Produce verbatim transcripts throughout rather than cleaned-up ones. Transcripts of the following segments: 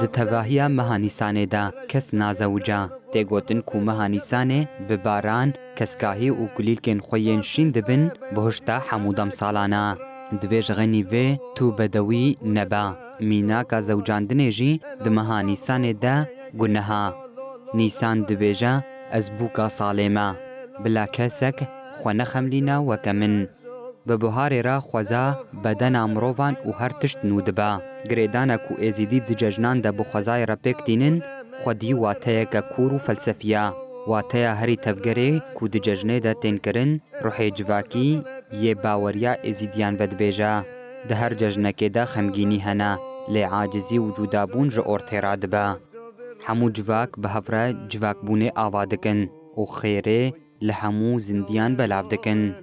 Di tevahiya meha Nîsanê de kes nazewica. Tê gotin ku meha Nîsanê bi baran, keskahî û kulîlkên xwe yên şîn dibin, buhişta hemû demsalan e. Divê ji xenî vê tu bedewî nebe. Mînaka zewcandinê jî di meha Nîsanê de guneha. Nîsan dibêje, ez bûka salê me. Bila kesek xwe nexemlîne weke min. Bi buharê re xweza bedena mirovan û her tişt nû dibe. Girêdana ku Êzîdî di cejnan de bi xwezayê re pêk tînin, xwedî wateyeke kûr û felsefî ye. Wateya herî tevgerê ku di cejnê de tên kirin, ruhê civakî yê baweriya Êzîdiyan vedibêje. Di her cejnekê de xemgînî hene, lê acizî û cudabûn ji ortê radibe. Hemû civak bi hev re civakbûnê ava dikin û xêrê li hemû zindiyan belav dikin.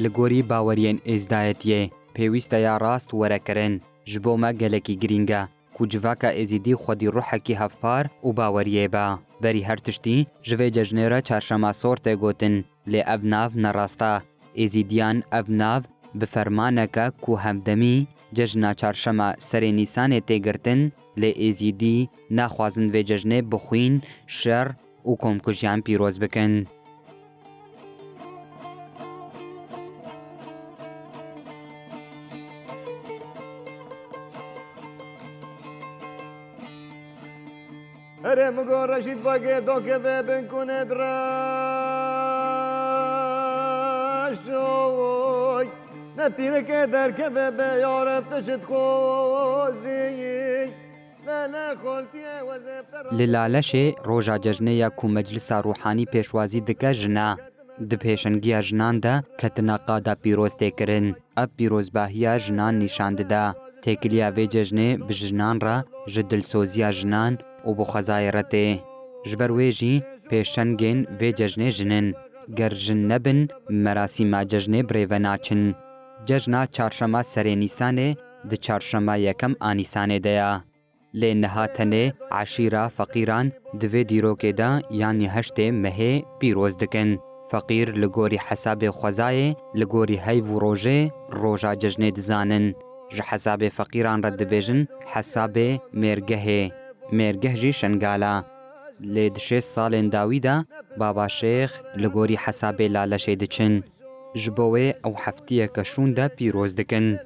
Li gorî baweriyên êzdayetiyê, pêwîst e ya rast were kirin. Ji bo me gelekî girîng e ku civaka Êzîdî xwedî ruhekî hevpar û baweriyê be. Berî her tiştî, ji vê cejnê re çarşema sor tê gotin, lê ev nav ne rast e. Êzîdiyan ev nav bi fermaneke ku hevdemî cejna çarşema serê Nîsanê tê girtin, lê Êzîdî naxwazin vê cejnê bi xwîn, şer û komkujiyan pîroz bikin. Herê migo reşîd vage dokeve bin kunet raşoy. Ne pîreke derkeve be yare pişit xozî. Li Laleşê roja cejnê ya ku Meclisa Rûhanî pêşwazî dike jin e. Di pêşengiya jinan de ketina qada pîroz tê kirin. Ev pîrozbahiya jinan nîşan dide. Têkiliya vê cejnê bi jinan re ji dilsoziya jinan û bi xwezayê re tê. Ji ber wê jî pêşengên vê cejnê jin in. Ger jin nebin, merasîma cejnê birêve naçin. Cejna çarşema serê Nîsanê di çarşema yekem a Nîsanê de ye. Lê niha tenê eşîra feqîran di vê dîrokê de yanî heştê mehê pîroz dikin. Feqîr li gorî hesabê xwezayê, li gorî heyv û rojê, roja cejnê dizanin. Ji hesabê feqîran re dibêjin hesabê mêrgehê. Mêrgeh jî Şengal e. Lê di şêst salên dawî de Baba Şêx li gorî hesabê Laleşê diçin. Ji bo wê ew heftiyeke şûn de pîroz dikin.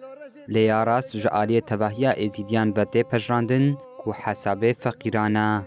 Lê ya rast ji aliyê tevahiya Êzîdiyan ve tê pejirandin ku hesabê feqîran e.